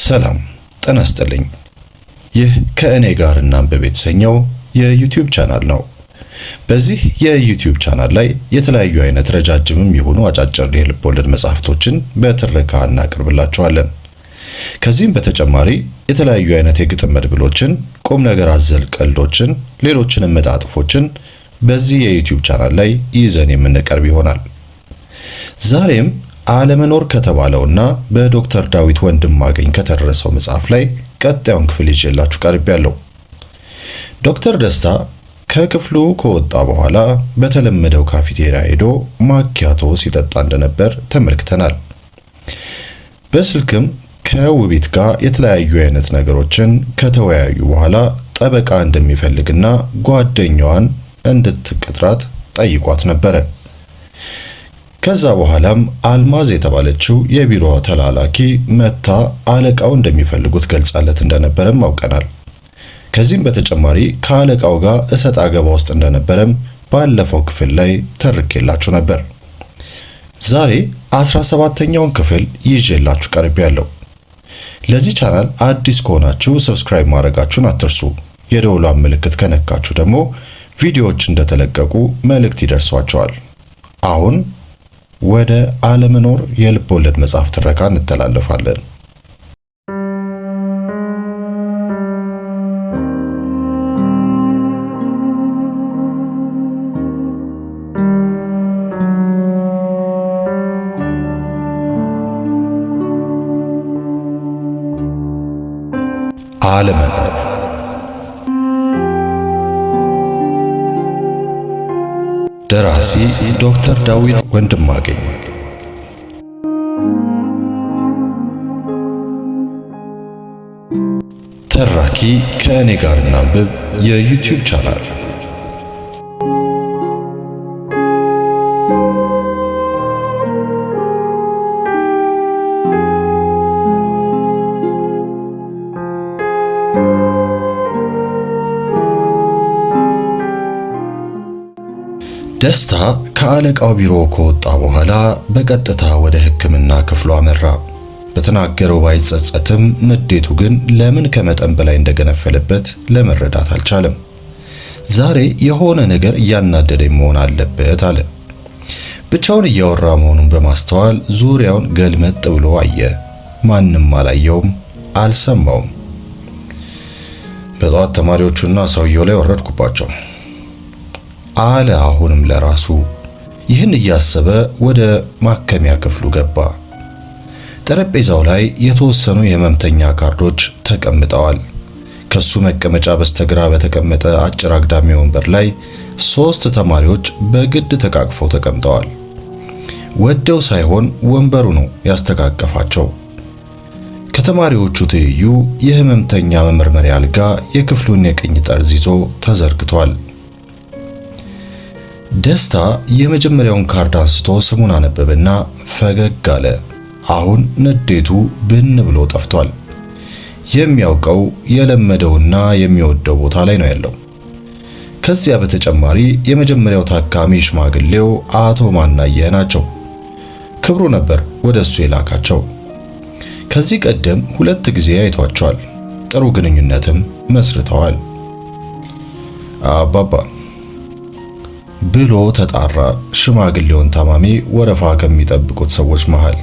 ሰላም ጤና ይስጥልኝ። ይህ ከእኔ ጋር እናንብብ የተሰኘው የዩቲዩብ ቻናል ነው። በዚህ የዩቲዩብ ቻናል ላይ የተለያዩ አይነት ረጃጅምም የሆኑ አጫጭር የልብ ወለድ መጽሐፍቶችን በትረካ እናቀርብላችኋለን። ከዚህም በተጨማሪ የተለያዩ አይነት የግጥም መድብሎችን፣ ቁም ነገር አዘል ቀልዶችን፣ ሌሎችንም መጣጥፎችን በዚህ የዩቲዩብ ቻናል ላይ ይዘን የምንቀርብ ይሆናል። ዛሬም አለመኖር ከተባለውና በዶክተር ዳዊት ወንድማገኝ ከተደረሰው መጽሐፍ ላይ ቀጣዩን ክፍል ይዤላችሁ ቀርቤያለሁ። ዶክተር ደስታ ከክፍሉ ከወጣ በኋላ በተለመደው ካፌቴሪያ ሄዶ ማኪያቶ ሲጠጣ እንደነበር ተመልክተናል። በስልክም ከውቢት ጋር የተለያዩ አይነት ነገሮችን ከተወያዩ በኋላ ጠበቃ እንደሚፈልግና ጓደኛዋን እንድትቀጥራት ጠይቋት ነበረ። ከዛ በኋላም አልማዝ የተባለችው የቢሮ ተላላኪ መታ አለቃው እንደሚፈልጉት ገልጻለት እንደነበረም አውቀናል። ከዚህም በተጨማሪ ከአለቃው ጋር እሰጥ አገባ ውስጥ እንደነበረም ባለፈው ክፍል ላይ ተርኬላችሁ ነበር። ዛሬ 17ኛውን ክፍል ይዤላችሁ ቀርቤያለሁ። ለዚህ ቻናል አዲስ ከሆናችሁ subscribe ማድረጋችሁን አትርሱ። የደወሏን ምልክት ከነካችሁ ደግሞ ቪዲዮዎች እንደተለቀቁ መልእክት ይደርሷቸዋል። አሁን ወደ አለመኖር የልብ ወለድ መጽሐፍ ትረካ እንተላለፋለን። አለመኖር ደራሲ ዶክተር ዳዊት ወንድማገኝ፣ ተራኪ ከእኔ ጋር እናንብብ የዩቲዩብ ቻናል። ደስታ ከአለቃው ቢሮ ከወጣ በኋላ በቀጥታ ወደ ሕክምና ክፍሉ አመራ። በተናገረው ባይጸጸትም ንዴቱ ግን ለምን ከመጠን በላይ እንደገነፈለበት ለመረዳት አልቻለም። ዛሬ የሆነ ነገር እያናደደኝ መሆን አለበት አለ። ብቻውን እያወራ መሆኑን በማስተዋል ዙሪያውን ገልመጥ ብሎ አየ። ማንም አላየውም፣ አልሰማውም። በጠዋት ተማሪዎቹና ሰውየው ላይ ወረድኩባቸው አለ አሁንም ለራሱ። ይህን እያሰበ ወደ ማከሚያ ክፍሉ ገባ። ጠረጴዛው ላይ የተወሰኑ የህመምተኛ ካርዶች ተቀምጠዋል። ከሱ መቀመጫ በስተግራ በተቀመጠ አጭር አግዳሚ ወንበር ላይ ሶስት ተማሪዎች በግድ ተቃቅፈው ተቀምጠዋል። ወደው ሳይሆን ወንበሩ ነው ያስተቃቀፋቸው። ከተማሪዎቹ ትይዩ የህመምተኛ መመርመሪያ አልጋ የክፍሉን የቀኝ ጠርዝ ይዞ ተዘርግቷል። ደስታ የመጀመሪያውን ካርድ አንስቶ ስሙን አነበበና ፈገግ አለ። አሁን ንዴቱ ብን ብሎ ጠፍቷል። የሚያውቀው የለመደውና የሚወደው ቦታ ላይ ነው ያለው። ከዚያ በተጨማሪ የመጀመሪያው ታካሚ ሽማግሌው አቶ ማናየህ ናቸው። ክብሩ ነበር ወደ እሱ የላካቸው። ከዚህ ቀደም ሁለት ጊዜ አይቷቸዋል። ጥሩ ግንኙነትም መስርተዋል። አባባ ብሎ ተጣራ። ሽማግሌውን ታማሚ ወረፋ ከሚጠብቁት ሰዎች መሃል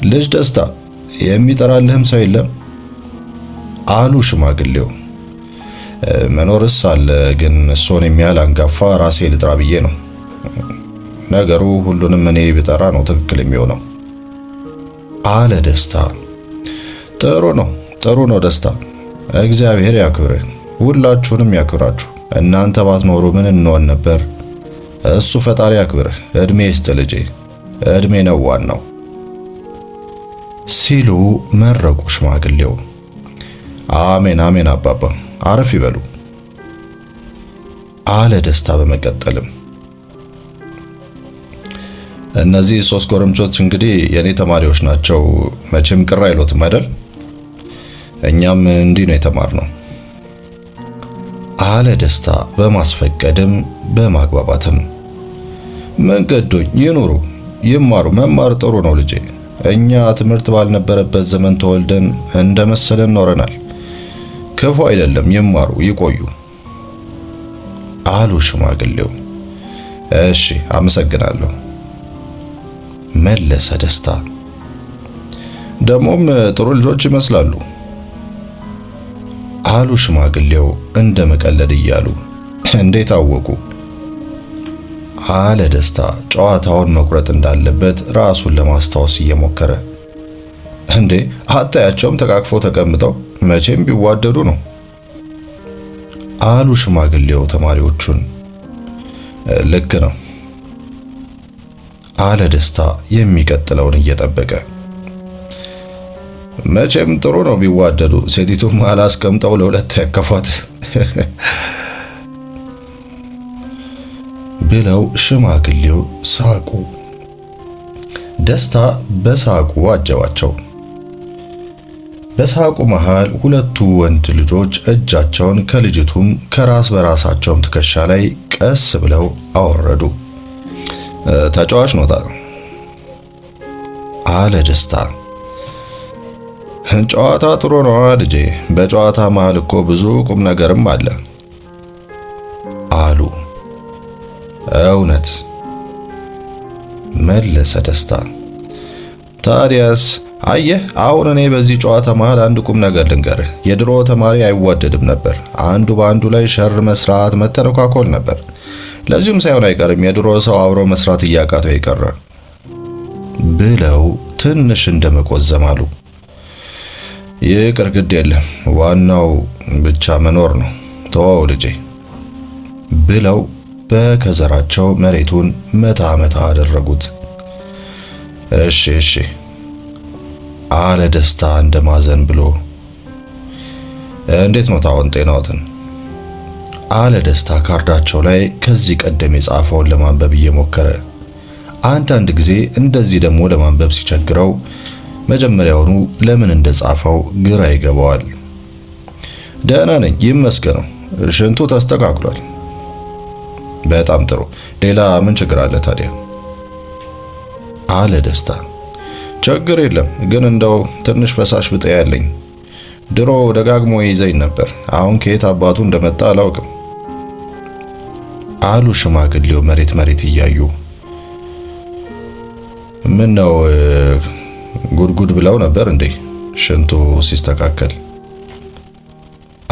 ልጅ ደስታ የሚጠራልህም ሰው የለም አሉ ሽማግሌው። መኖርስ አለ፣ ግን እሶን የሚያህል አንጋፋ ራሴ ልጥራ ብዬ ነው። ነገሩ ሁሉንም እኔ ብጠራ ነው ትክክል የሚሆነው አለ ደስታ። ጥሩ ነው፣ ጥሩ ነው ደስታ። እግዚአብሔር ያክብርህ፣ ሁላችሁንም ያክብራችሁ። እናንተ ባትኖሩ ምን እንሆን ነበር? እሱ ፈጣሪ ያክብርህ፣ እድሜ ይስጥ ልጄ፣ እድሜ ነው ዋናው ሲሉ መረቁ ሽማግሌው። አሜን አሜን አባባ አረፍ ይበሉ አለ ደስታ። በመቀጠልም እነዚህ ሶስት ጎረምቾች እንግዲህ የኔ ተማሪዎች ናቸው። መቼም ቅር አይሎትም አይደል? እኛም እንዲህ ነው የተማርነው አለ ደስታ በማስፈቀድም በማግባባትም። ምን ገዶኝ ይኑሩ ይማሩ፣ መማር ጥሩ ነው ልጄ። እኛ ትምህርት ባልነበረበት ዘመን ተወልደን እንደመሰለን ኖረናል። ክፉ አይደለም፣ ይማሩ ይቆዩ አሉ ሽማግሌው። እሺ አመሰግናለሁ መለሰ ደስታ። ደግሞም ጥሩ ልጆች ይመስላሉ አሉ ሽማግሌው እንደ መቀለድ እያሉ። እንዴት አወቁ? አለ ደስታ ጨዋታውን መቁረጥ እንዳለበት ራሱን ለማስታወስ እየሞከረ። እንዴ አታያቸውም? ተቃቅፈው ተቀምጠው መቼም ቢዋደዱ ነው አሉ ሽማግሌው ተማሪዎቹን። ልክ ነው አለ ደስታ የሚቀጥለውን እየጠበቀ። መቼም ጥሩ ነው ቢዋደዱ፣ ሴቲቱም አላስቀምጠው ለሁለት ያከፏት ብለው ሽማግሌው ሳቁ። ደስታ በሳቁ አጀባቸው። በሳቁ መሃል ሁለቱ ወንድ ልጆች እጃቸውን ከልጅቱም ከራስ በራሳቸውም ትከሻ ላይ ቀስ ብለው አወረዱ። ተጫዋች ኖታ አለ ደስታ። ጨዋታ ጥሩ ነው ልጄ፣ በጨዋታ መሃል እኮ ብዙ ቁም ነገርም አለ አሉ። እውነት መለሰ ደስታ። ታዲያስ አየህ፣ አሁን እኔ በዚህ ጨዋታ መሃል አንድ ቁም ነገር ልንገርህ። የድሮ ተማሪ አይዋደድም ነበር። አንዱ በአንዱ ላይ ሸር መስራት፣ መተነኳኮል ነበር። ለዚሁም ሳይሆን አይቀርም የድሮ ሰው አብሮ መስራት እያቃተው የቀረ ብለው ትንሽ እንደመቆዘም አሉ። ይቅር፣ ግድ የለም ዋናው ብቻ መኖር ነው። ተወው ልጄ ብለው በከዘራቸው መሬቱን መታ መታ አደረጉት። እሺ እሺ አለ ደስታ እንደማዘን ብሎ። እንዴት ነው ታውን ጤናዎትን? አለ ደስታ ካርዳቸው ላይ ከዚህ ቀደም የጻፈውን ለማንበብ እየሞከረ። አንዳንድ ጊዜ እንደዚህ ደግሞ ለማንበብ ሲቸግረው መጀመሪያውኑ ለምን እንደጻፈው ግራ ይገባዋል። ደህና ነኝ ይመስገነው፣ ሽንቱ ተስተካክሏል። በጣም ጥሩ። ሌላ ምን ችግር አለ ታዲያ? አለ ደስታ። ችግር የለም ግን እንደው ትንሽ ፈሳሽ ብጤ ያለኝ ድሮ ደጋግሞ ይዘኝ ነበር። አሁን ከየት አባቱ እንደመጣ አላውቅም አሉ ሽማግሌው መሬት መሬት እያዩ። ምን ነው ጉድጉድ ብለው ነበር እንዴ ሽንቱ ሲስተካከል?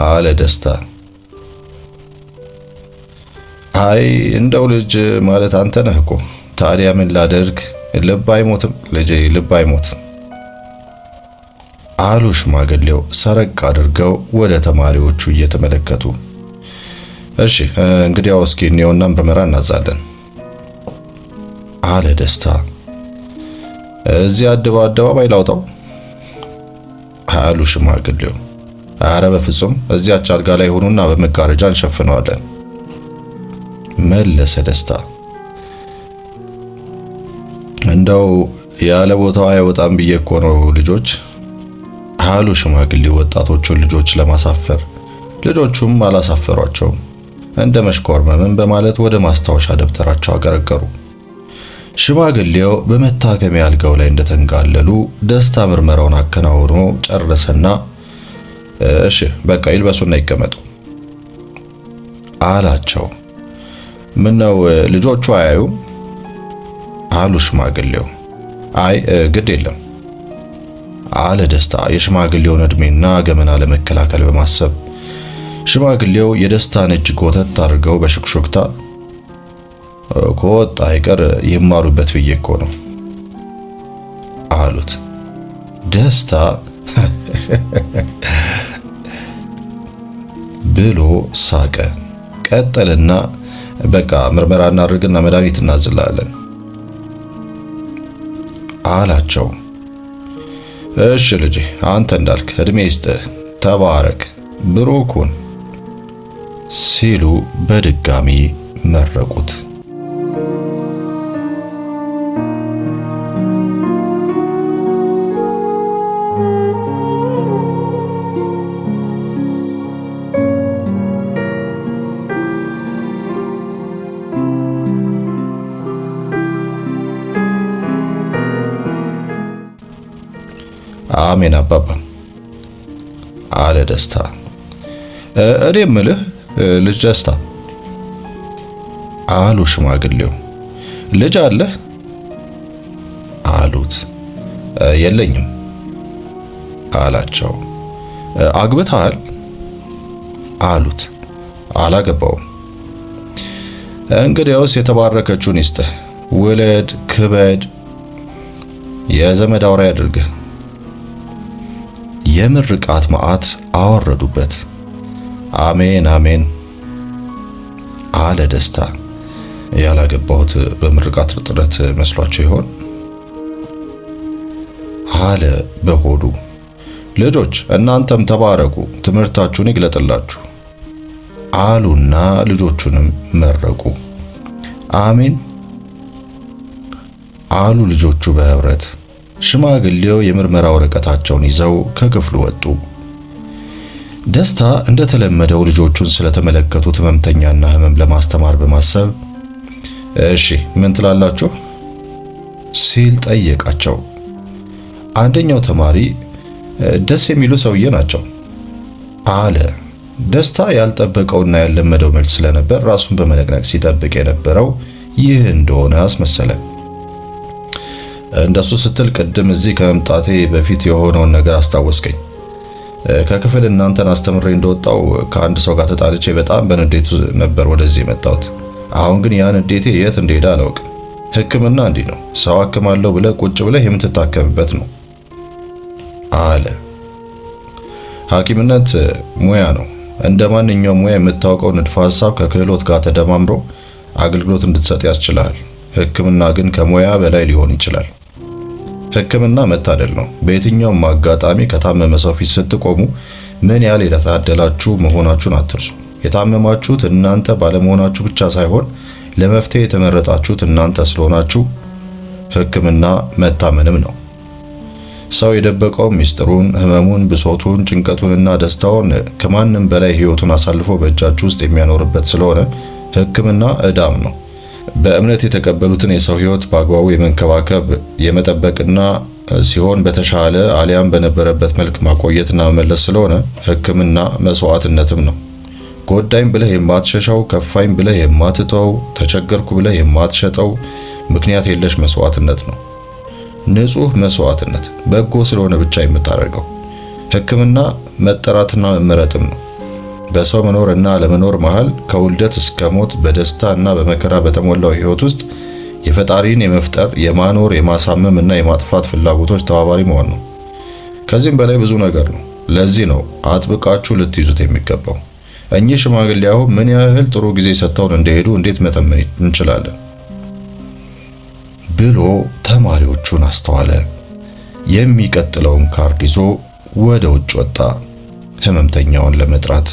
አለ ደስታ። አይ እንደው ልጅ ማለት አንተ ነህ እኮ። ታዲያ ምን ላደርግ? ልብ አይሞትም ልጄ፣ ልብ አይሞት አሉ ሽማግሌው ሰረቅ አድርገው ወደ ተማሪዎቹ እየተመለከቱ። እሺ እንግዲያው እስኪ እንየውና ምርመራ እናዛለን አለ ደስታ። እዚህ አደባባይ ላውጣው አሉ ሽማግሌው። አረ በፍጹም እዚያች አልጋ ላይ ሆኑና በመጋረጃ እንሸፍነዋለን መለሰ ደስታ። እንደው ያለ ቦታው አይወጣም ብዬ እኮ ነው ልጆች አሉ ሽማግሌው ወጣቶቹን ልጆች ለማሳፈር። ልጆቹም አላሳፈሯቸውም። እንደ መሽኮርመምን በማለት ወደ ማስታወሻ ደብተራቸው አቀረቀሩ። ሽማግሌው በመታከሚያ አልጋው ላይ እንደተንጋለሉ ደስታ ምርመራውን አከናውኖ ጨረሰና እሺ በቃ ይልበሱና ይቀመጡ አላቸው። ምነው ልጆቹ አያዩም? አሉ ሽማግሌው። አይ ግድ የለም አለ ደስታ የሽማግሌውን እድሜና ገመና ለመከላከል በማሰብ። ሽማግሌው የደስታን እጅ ጎተት አድርገው በሹክሹክታ ከወጣ አይቀር ይማሩበት ብዬ እኮ ነው አሉት። ደስታ ብሎ ሳቀ። ቀጠልና በቃ ምርመራ እናድርግና መድኃኒት እናዝላለን አላቸው። እሺ ልጄ፣ አንተ እንዳልክ እድሜ ይስጥህ፣ ተባረክ፣ ብሩክ ሁን ሲሉ በድጋሚ መረቁት። አሜን አባባ አለ ደስታ። እኔ የምልህ ልጅ ደስታ አሉ ሽማግሌው። ልጅ አለህ አሉት። የለኝም አላቸው። አግብተሃል አሉት። አላገባውም። እንግዲያውስ የተባረከችውን ይስጥህ፣ ውለድ፣ ክበድ፣ የዘመድ አውራ ያድርግህ። የምርቃት መዓት አወረዱበት። አሜን አሜን አለ ደስታ። ያላገባሁት በምርቃት ጥረት መስሏቸው ይሆን አለ በሆዱ። ልጆች እናንተም ተባረኩ፣ ትምህርታችሁን ይግለጥላችሁ አሉና ልጆቹንም መረቁ። አሜን አሉ ልጆቹ በህብረት። ሽማግሌው የምርመራ ወረቀታቸውን ይዘው ከክፍሉ ወጡ። ደስታ እንደተለመደው ልጆቹን ስለተመለከቱት ህመምተኛና ህመም ለማስተማር በማሰብ እሺ ምን ትላላችሁ ሲል ጠየቃቸው። አንደኛው ተማሪ ደስ የሚሉ ሰውዬ ናቸው አለ። ደስታ ያልጠበቀውና ያልለመደው መልስ ስለነበር ራሱን በመነቅነቅ ሲጠብቅ የነበረው ይህ እንደሆነ አስመሰለ። እንደሱ ስትል ቅድም እዚህ ከመምጣቴ በፊት የሆነውን ነገር አስታወስከኝ። ከክፍል እናንተን አስተምሬ እንደወጣው ከአንድ ሰው ጋር ተጣልቼ በጣም በንዴቱ ነበር ወደዚህ የመጣሁት። አሁን ግን ያ ንዴቴ የት እንደሄደ አላውቅም። ሕክምና እንዲህ ነው። ሰው አክማለሁ ብለህ ቁጭ ብለህ የምትታከምበት ነው አለ። ሐኪምነት ሙያ ነው። እንደ ማንኛውም ሙያ የምታውቀው ንድፈ ሐሳብ ከክህሎት ጋር ተደማምሮ አገልግሎት እንድትሰጥ ያስችላል። ሕክምና ግን ከሙያ በላይ ሊሆን ይችላል። ሕክምና መታደል ነው። በየትኛውም አጋጣሚ ከታመመ ሰው ፊት ስትቆሙ ምን ያህል የታደላችሁ መሆናችሁን አትርሱ። የታመማችሁት እናንተ ባለመሆናችሁ ብቻ ሳይሆን ለመፍትሄ የተመረጣችሁት እናንተ ስለሆናችሁ ሕክምና መታመንም ነው። ሰው የደበቀው ሚስጥሩን፣ ህመሙን፣ ብሶቱን፣ ጭንቀቱንና ደስታውን ከማንም በላይ ህይወቱን አሳልፎ በእጃችሁ ውስጥ የሚያኖርበት ስለሆነ ሕክምና ዕዳም ነው። በእምነት የተቀበሉትን የሰው ህይወት በአግባቡ የመንከባከብ የመጠበቅና ሲሆን በተሻለ አሊያም በነበረበት መልክ ማቆየትና መመለስ ስለሆነ ሕክምና መስዋዕትነትም ነው። ጎዳኝ ብለህ የማትሸሻው፣ ከፋኝ ብለህ የማትተው፣ ተቸገርኩ ብለህ የማትሸጠው ምክንያት የለሽ መስዋዕትነት ነው። ንጹህ መስዋዕትነት፣ በጎ ስለሆነ ብቻ የምታደርገው። ሕክምና መጠራትና መመረጥም ነው። በሰው መኖር እና አለመኖር መሃል ከውልደት እስከ ሞት በደስታ እና በመከራ በተሞላው ህይወት ውስጥ የፈጣሪን የመፍጠር፣ የማኖር፣ የማሳመም እና የማጥፋት ፍላጎቶች ተባባሪ መሆን ነው። ከዚህም በላይ ብዙ ነገር ነው። ለዚህ ነው አጥብቃችሁ ልትይዙት የሚገባው። እኚህ ሽማግሌ አሁን ምን ያህል ጥሩ ጊዜ ሰጥተውን እንደሄዱ እንዴት መተመን እንችላለን? ብሎ ተማሪዎቹን አስተዋለ። የሚቀጥለውን ካርድ ይዞ ወደ ውጭ ወጣ፣ ህመምተኛውን ለመጥራት።